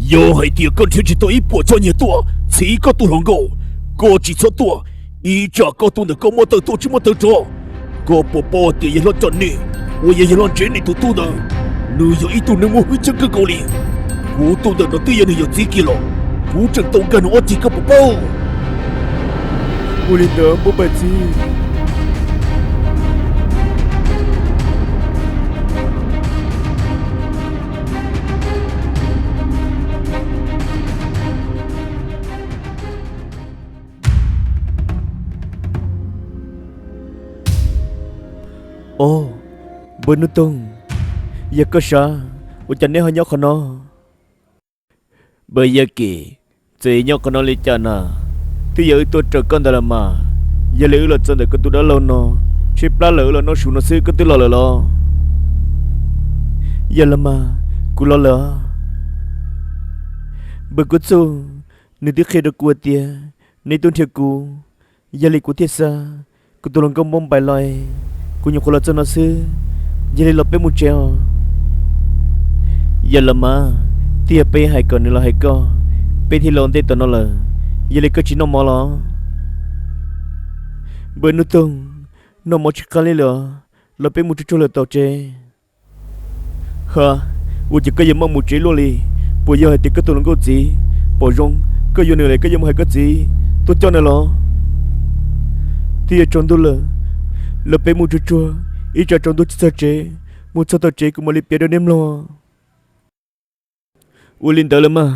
Yog hais tias koj nrhiav tsis tau ib puas choj nyiaj tuaj txhiv koj tus hluas nkauj, koj tsis txhob tuaj, ib tsam koj tuaj ntawm koj muaj tawv tuaj tsis muaj tawv rov. Koj puas paub tias yawg hlob Coj Nis uas yog yawg hlob Ntsev Nis tus tub ntawd, nws yog ib tug neeg muaj hwj chim kawg nkaus li. Kuv tuaj ntawm no twb yog nws yawm txiv kiag los, kuv tseem tau nkag nws ob ceg, koj puas paub? Ua li ntawd Npauj Npaim txiv. Au, npawg Nuj Toog, yog koj sav, ua cas neb ho nyob qhov no? Npawg Yaj Kim, txawm nyob qhov no li cas na, twb yog wb tuaj raws koj ntawd los mas. Yog li wb los txog ntawm koj tus dab laug no, tshaib plab lawm wb los noj su no xwb koj twb los lawm los? Yog los mas, kuv los lawm. Npawg Kub Txuj, nws twb qhia rau kuv hais tias neb tuaj nrhiav kuv, yog li kuv thiaj xa kuv tus hluas nkauj Npauj Npaim los, kuv nyuam qhuav los txog no xwb. Yog li los peb mus tsev os. Yog los mas, twb yog peb hais kom nws los hais koj, peb thiaj los ua ntej tom no lawm. Yog li koj tsis noj mov los? Npawg Nuj Toog, noj mov tsis qab li lawm, los peb mus tsuag tsuag lawm tom tsev. Ha, ua cas koj yuav maj mus tsev luaj li? Puas yog hais tias koj tus hluas nkauj txiv pom zoo, koj yuav nws lawm koj yuav mus hais koj txiv tuaj coj nws los? Twb yuav tsaus ntuj lawm, los peb mus tsuag tsuag, ib tsam tsaus ntuj tsis txog tsev, mus txog tom tsev kuv mam li piav rau neb mloog. Ua li ntawd lawm mas.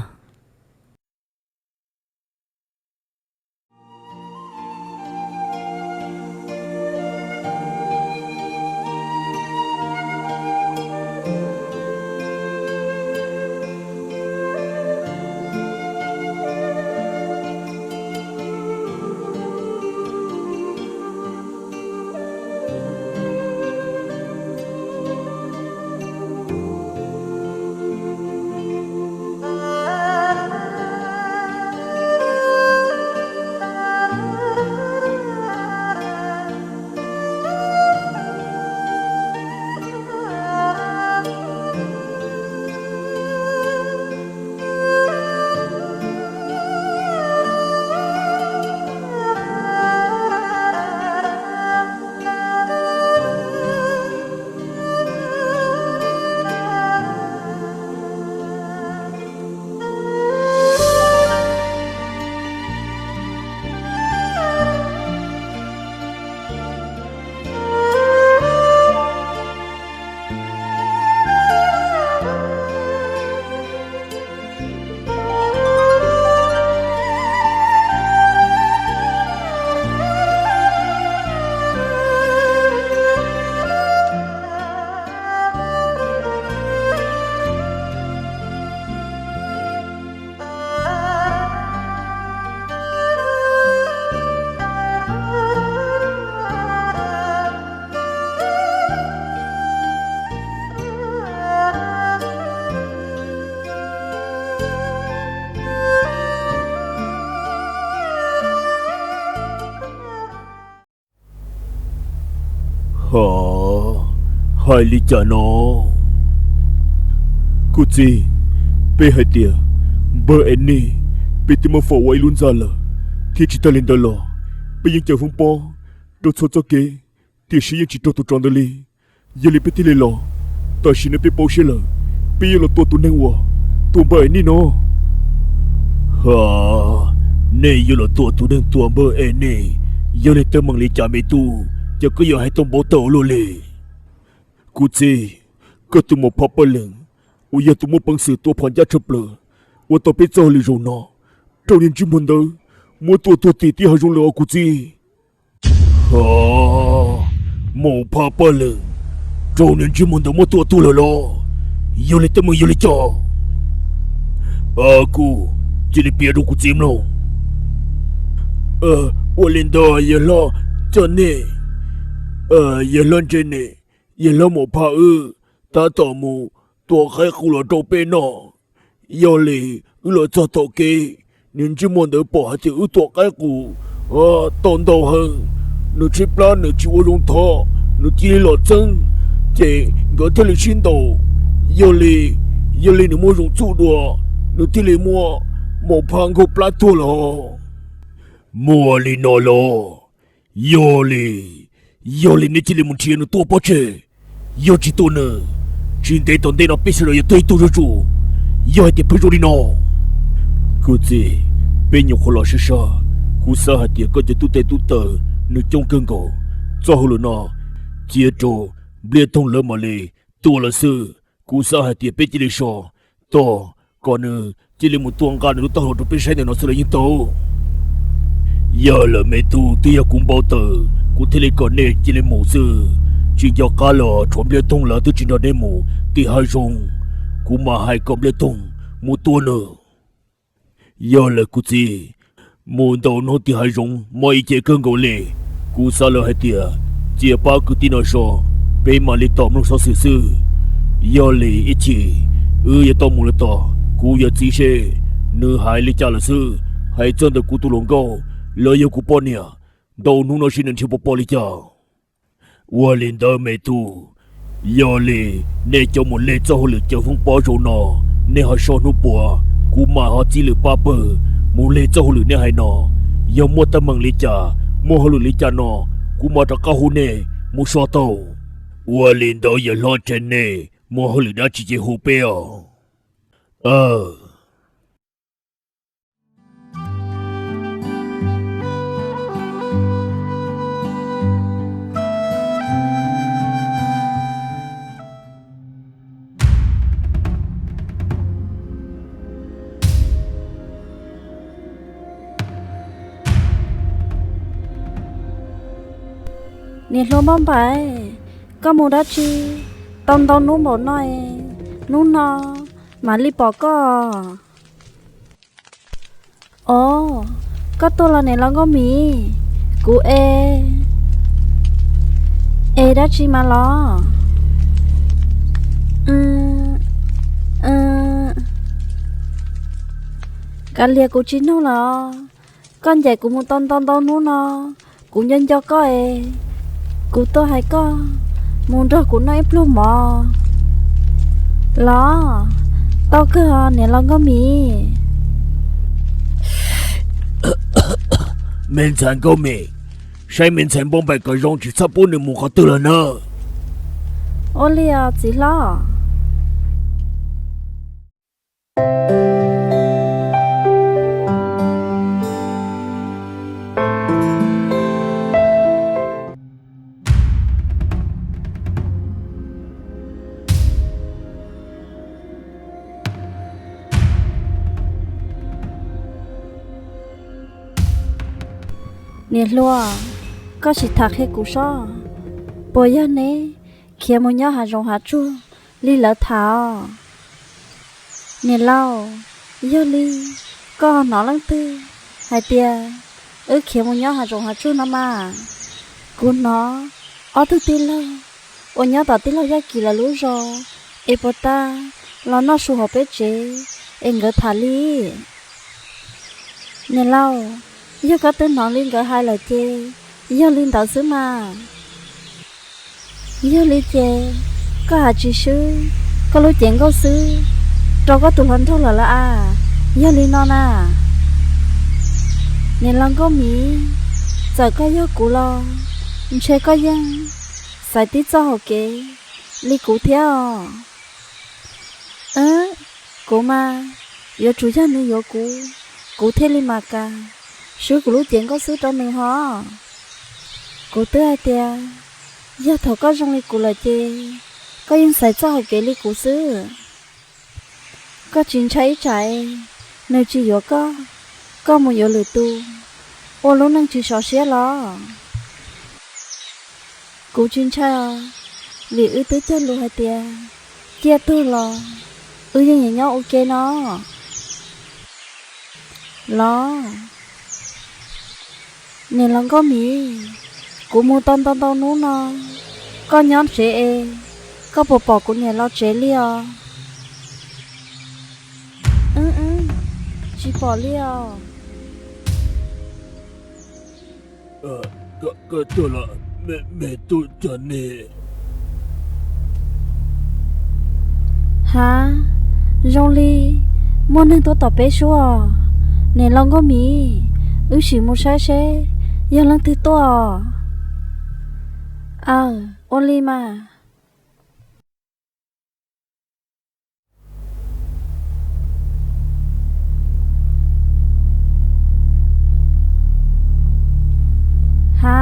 Ha, hais li cas no? Kuv txiv, peb hais tias npawg Enis, peb twb muab faus ua ib lub ntxa lawm, thiab tsis tag li ntawd los peb yeej caw foob pob rau txhua txoj kev, tiam sis yeej tsis raug tus tsov ntawd li. Yog li peb thiaj li los. Tam sim no peb paub siab lawm, peb yuav los tua tus neeg uas tua npawg Enis no. Ha, nej yuav los tua tus neeg tua npawg Enis, yog li teeb meem li cas me tub, cas koj yuav hais tau npaum tau luaj li? Kuv txiv, koj tus maum phaj paj leeg uas yog tus muaj peev xwm tua phom ncaj tshaj plaws uas tau peb txoj hauj lwm zaum no, raug niag ntsej muag ntawd muab tua tuag tim tib hav zoov lawm os kuv txiv. Ha, maum phaj paj leeg, raug niag ntsej muag ntawd muab tua tuag lawm los? Yog li teeb meem yog li cas? Kuv, cia li piav rau kuv txiv mloog. Ua li ntawd yawg hlob Coj Nis, yawg hlob Ntse Nis, yawg hlob maum phaj wb tab tom mus tua qaib qus los rau peb noj. Yog li wb los txog tom kev, niag ntsej muag ntawd pom hais tias wb tua qaib qus tau ntau heev, nws tshaib plab nws tsis ua zoo thov, nws cia li los txeeb, ces nkawd thiaj li sib ntaus. Yog li, yog li nws muaj zoo txuj dua, nws thiaj li muab Maum Phaj nkaug plab tuag lawm. Muaj li no los? Yog li, yog li nej cia li mus nrhiav nws tuaj pov tseg. Yog tsis tua nws, tsis ntev tom ntej no peb sawv daws yuav tuag ib tug zuj zus. Yog hais tias pheej zoo li no, kwv tij, peb nyuam qhuav los sib sab, kuv xav hais tias koj cov tub teg tub taw nws coob kawg nkaus. Txoj hauj lwm no cia rau Npliaj Toog lawv mam li tua lawm xwb. Kuv xav hais tias peb cia li so tog kom nws cia li mus tua nqa nws lub taub hau rau peb saib ntawm no xwb los yeej tau. Yog lawm me tub, twb yog kuv npau taws kuv thiaj li kom nej cia li mus xwb. Tsis nco qab los tshuav Npliaj Toog lawv twb tsis nrog nej mus tim hav zoov, kuv mam hais kom Npliaj Toog mus tua nws. Yog lawm kuv txiv, mus ntaus hnub tim hav zoov mob ib ce kawg nkaus li. Kuv xav lawm hais tias cia pab kwv tij no so, peb mam li tom mloog xov xwm xwb. Yog li ib chim wb yuav tau mus lawm tod, kuv yuav txib seb nws hais li cas lawm xwb. Hais txog ntawm kuv tus hluas nkauj los yog kuv poj niam, ntaus hnub no seb nws nrhiav puas pom li cas. Ua li ntawd me tub, yog li nej cov mus leg txoj hauj lwm caws foob pob zaum no, nej ho so hnub puas, kuv mam ho txib lwm pab pawg mus leg txoj hauj lwm nej hais no. Yog muaj teeb meem li cas, muaj hauj lwm li cas no, kuv mam rov qab hu nej mus so tau. Ua li ntawd yawg hlob Tsev, nej muaj hauj lwm dab tsi ces hu peb os. Niam hluas Npauj Npaim, koj mus dab tsi tau ntau hnub npaum no es hnub no mam li pom koj? Os, koj tuaj los niam laus Nkauj Mim? Kuv es, es dab tsi mas los? Kav liam, kuv tsis nug lawm. Koj ncaim kuv mus tau ntau ntau hnub no, kuv nco nco koj es kuv tuaj hais koj mus nrog kuv noj ib pluag mov los? Tau kawg niam laus Nkauj Mim. Me ntxhais Nkauj Mim, saib me ntxhais Npauj Npaim kom zoo tsis txhob pub nws mus qhov twg lawm na. Ua li os txiv hlob. Niam hluas, koj sim tham qhia kuv sob, puas yog neb khiav mus nyob hav zoov hav tsuag li lawv tham os? Niam laus, yog li koj hnov leej twg hais tias wb khiav mus nyob hav zoov hav tsuag no mas? Kuv hnov ob tug tij laug uas nyob tom tij laug Yaj Kim lawv lub zos es puas tas los noj su hauv peb tsev es nkawd tham li. Niam laus, yog koj twb hnov li nkawd hais lawm ces yog li ntawd xwb mas. Yog li ces koj hais tsis swb koj lub cev nkauj xwb rau koj tus hluas nraug lawm lauj as. Yog li no na, niam laus Nkauj Mim, txawm koj yog kuv los ntshe koj yeej xaiv tib txoj hauv kev li kuv thiab os. Kuv mas yuav tsum yog nws yuav kuv, kuv thiaj li mam kam swb kuv lub cev nkauj xwb rau nws hos. Kuv twb hais tias yog thaum koj zoo li kuv lawm ces koj yeej xaiv txoj hauv kev li kuv xwb. Koj tsis ntshai ib tsam nws tsis yuav koj, koj mus yuav lwm tus, ua lub neej tsis sov siab los? Kuv tsis ntshai os, vim wb twb cog lus hais tias ciaj tuag los wb yeej yuav nyob ua ke no los. Niam laus Nkauj Mim, kuv mus tau ntau ntau hnub no, koj nyob tsev es koj puas pom kuv niam los tsev li os? Wb, wb tsis pom li os. Koj tuaj los me tub, cov ne? Ha, zoo li Muaj neeg tuaj tom peb suab. Niam laus Nkauj Mim, wb sim mus saib seb yog leej twg tuaj. Aw, ua li mas. Ha,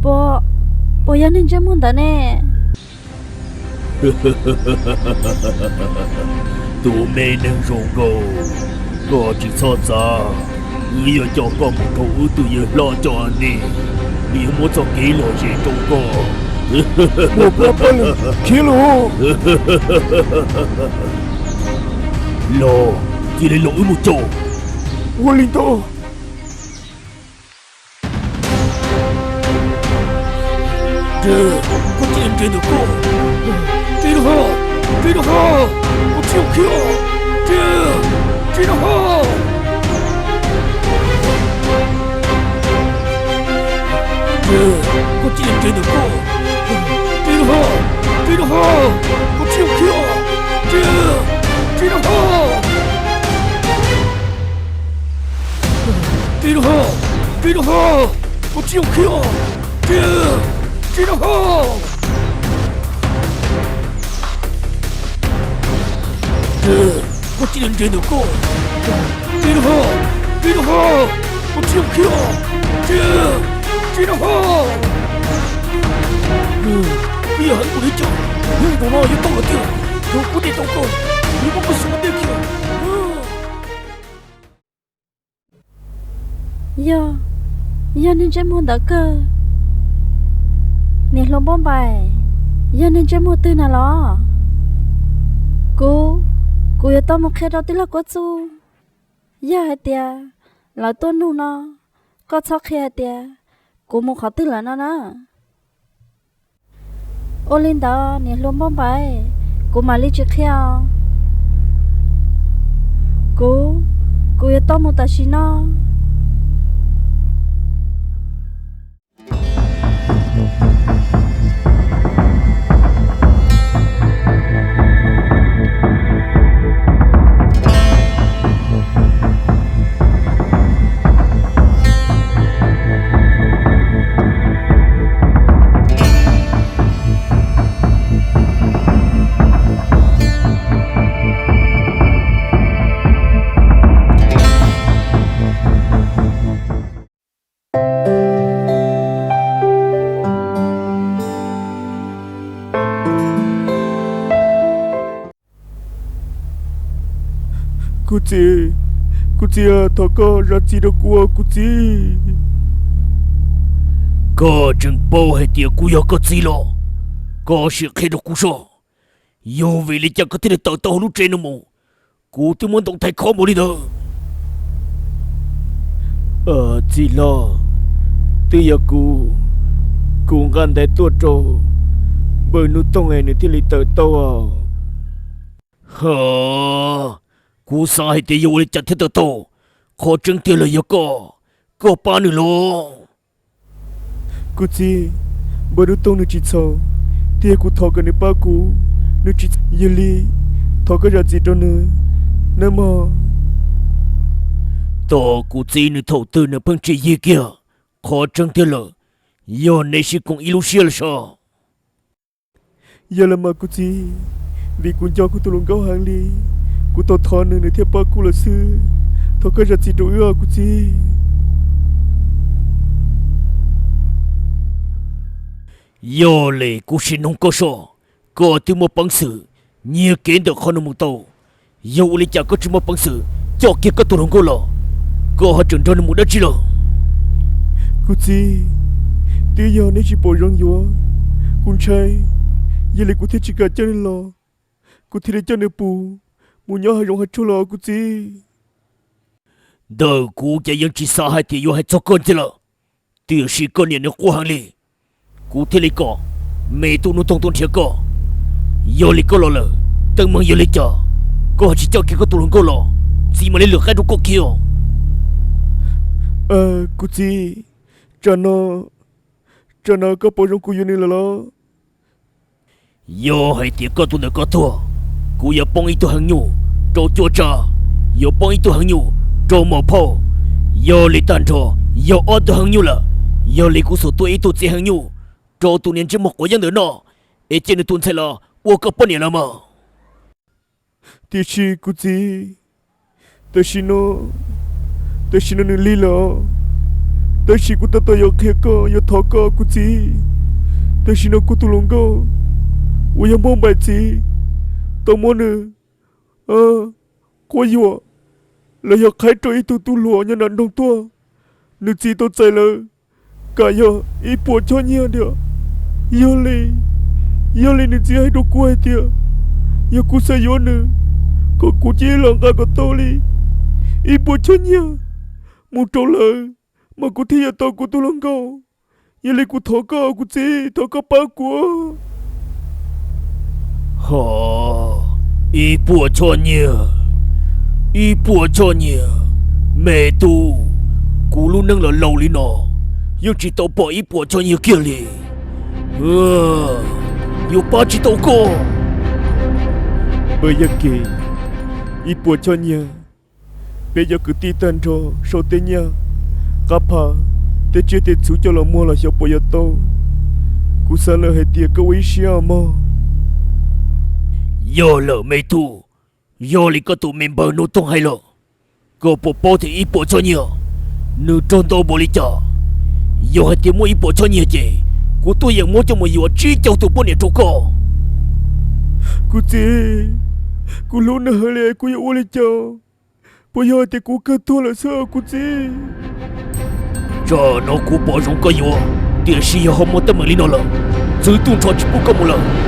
puas, puas yog neeg ntsej muag ntawd ne? Tus me neeg zoo nkauj, koj tsis txhob xav, wb yuav coj koj mus rau wb tus yawg hlob coj ua neb, nws yuav muab txoj kev lom zem rau koj. Khiav los, cia li los wb mus coj. Ua li ntawd. Koj tsis nres ntawm koj, tsis rau haj, tsis rau haj, koj tsis khiav, tsis, tsis rau haj. Koj tsis nres ntawm koj, tsis rau haj, tsis rau haj, koj tsis khiav, tsis, tsis rau haj. Tsis rau haj, tsis rau haj, koj tsis khiav, tsis, tsis rau haj. Koj tsis nres ntawm koj, tsis rau haj, tsis rau haj, koj tsis khiav, tsis, tsis rau haj. Koj yog heev npaum li cas, hnub no yuav tau lawm tiag, yog kuv tes tau koj, yuav muab koj xwb ua ntej kiag. Yog, yog neeg ntsej muag ntawd kawg. Niam hluas Npauj Npaim, yog neeg ntsej muag twg na los? Kuv, kuv yuav tau mus qhia rau tij laug Kuab Txuj. Yog hais tias lawv tuaj nug no, koj txhob qhia hais tias kuv mus qhov twg lawm no na. Ua li ntawd niam hluas Npauj Npaim, kuv mam li tsis qhia os. Kuv, kuv yuav tau mus tam sim no. Kuv txiv, kuv txiv, thov koj zam txim rau kuv, kuv txiv. Koj tseem paub hais tias kuv yog koj txiv los? Koj sim qhia rau kuv soj, yog vim li cas koj thiaj li tawm tau hauv lub tsev no mus? Kuv twb muab ntoo thaiv khov npaum li ntawd. Txiv hlob, twb yog kuv, kuv nqa ntaiv tuaj rau npawg Nub Toog es nws thiaj li tawm tau. Ha, kuv xav hais tias yog ua li cas thiaj tawm tau, qhov tseeb tiag los yog koj, koj pab nws los? Kuv txiv, npawg Nub Toog nws tsis txhaum, thiab kuv thov kom nws pab kuv, nws tsis, yog li thov koj zam txim rau nws nawb mog. Tos kuv txiv nws thaum twg nws pheej tsis yig kiag, qhov tseeb tiag lawm, yog neb sib koom ib lub siab lawm sas. Yog los mas kuv txiv, vim kuv nco kuv tus hluas nkauj heev li, kuv tau thov nws nws thiaj pab kuv lawm xwb. Thov koj zam txim rau wb os kuv txiv. Yog li kuv sim nug koj soj, koj twb muaj peev xwm nyiag kev ntawm qhov no mus tau, yog ua li cas koj tsis muaj peev xwm coj kiag koj tus hluas nkauj los? Koj ho tseem nrog nws mus dab tsi los? Kuv txiv, twb yog neb tsis pom zoo yuav kuv ntshai, yog li kuv thiaj tsis kam coj nws los, kuv thiaj li coj nws pus mus nyob hav zoov hav tsuag los kuv txiv. Ntawm kuv ces yeej tsis xav hais tias yuav hais txog koj ntxiv lawm, tiam sis koj niam nws quaj heev li, kuv thiaj li kom me tub Nub Toog tuaj nrhiav koj. Yog li koj los lawm, teeb meem yog li cas koj ho tsis coj kiag koj tus hluas nkauj los, txiv mam li lwm qaib rau koj kiag os. Kuv txiv, tsam no, tsam no koj pom zoo kuv yuav nws lawm los? Yog hais tias koj tus ntawm ko tuag, kuv yuav poob ib tug heev nyuj, rau cuab tsa, yuav poob ib tug heev nyuj rau mos phauj. Yog li tag nrho yog ob tug heev nyuj lawm. Yog li kuv xum tua ib tug txiv heev nyuj rau tus niag ntsej muag quav yeeb ntawm no, es cia nws tus ntxhais los ua koj poj niam los mas. Tiam sis kuv txiv, tam sim no, tam sim no nws lig lawm. Tab sis kuv tab tom yuav qhia koj, yuav thov koj kuv txiv. Tam sim no kuv tus hluas nkauj uas yog Npauj Npaim txiv tau muab nws quab yuam los yog qhaib rau ib tug tub hluas nyob nram nroog tuaj. Nws txiv tau txais lawm kam yog ib puas choj nyiaj tiag. Yog li, yog li nws txiv hais rau kuv hais tias yog kuv xav yuav nws, kom kuv cia li los nqa kom tau li ib puas choj nyiaj mus rau lawv, mas kuv thiaj yuav tau kuv tus hluas nkauj. Yog li kuv thov koj kuv txiv, thov koj pab kuv. Ho, ib puas choj nyiaj, ib puas choj nyiaj, me tub, kuv lub neej los laus li no yeej tsis tau pom ib puas choj nyiaj kiag li. Yuav pab tsis tau koj. Npawg Yaj Kim, ib puas choj nyiaj, peb cov kwv tij tag nrho sau tej nyaj qab phaj, tej tsiaj tej txhu coj los muag los xyov puas yuav tau. Kuv xav lawm hais tias koj ua ib siab mog. Yog lawm me tub, yog li koj tus me npawg Nuj Toog hais los, koj puas paub tias ib puas choj nyiaj nws raug ntau npaum li cas? Yog hais tias muaj ib puas choj nyiaj ces kuv tuaj yeem muab coj mus yuav tsib caug tus poj niam rau koj. Kuv txiv, kuv hlub nws heev li, kuv yuav ua li cas? Puas yog hais tias kuv kawg tuag lawm xwb kuv txiv? Tsam no kuv pom zoo koj yuav, tiam sis yog ho muaj teeb meem li no lawm, txwv tuaj nrho tsis pub koj mus lawm.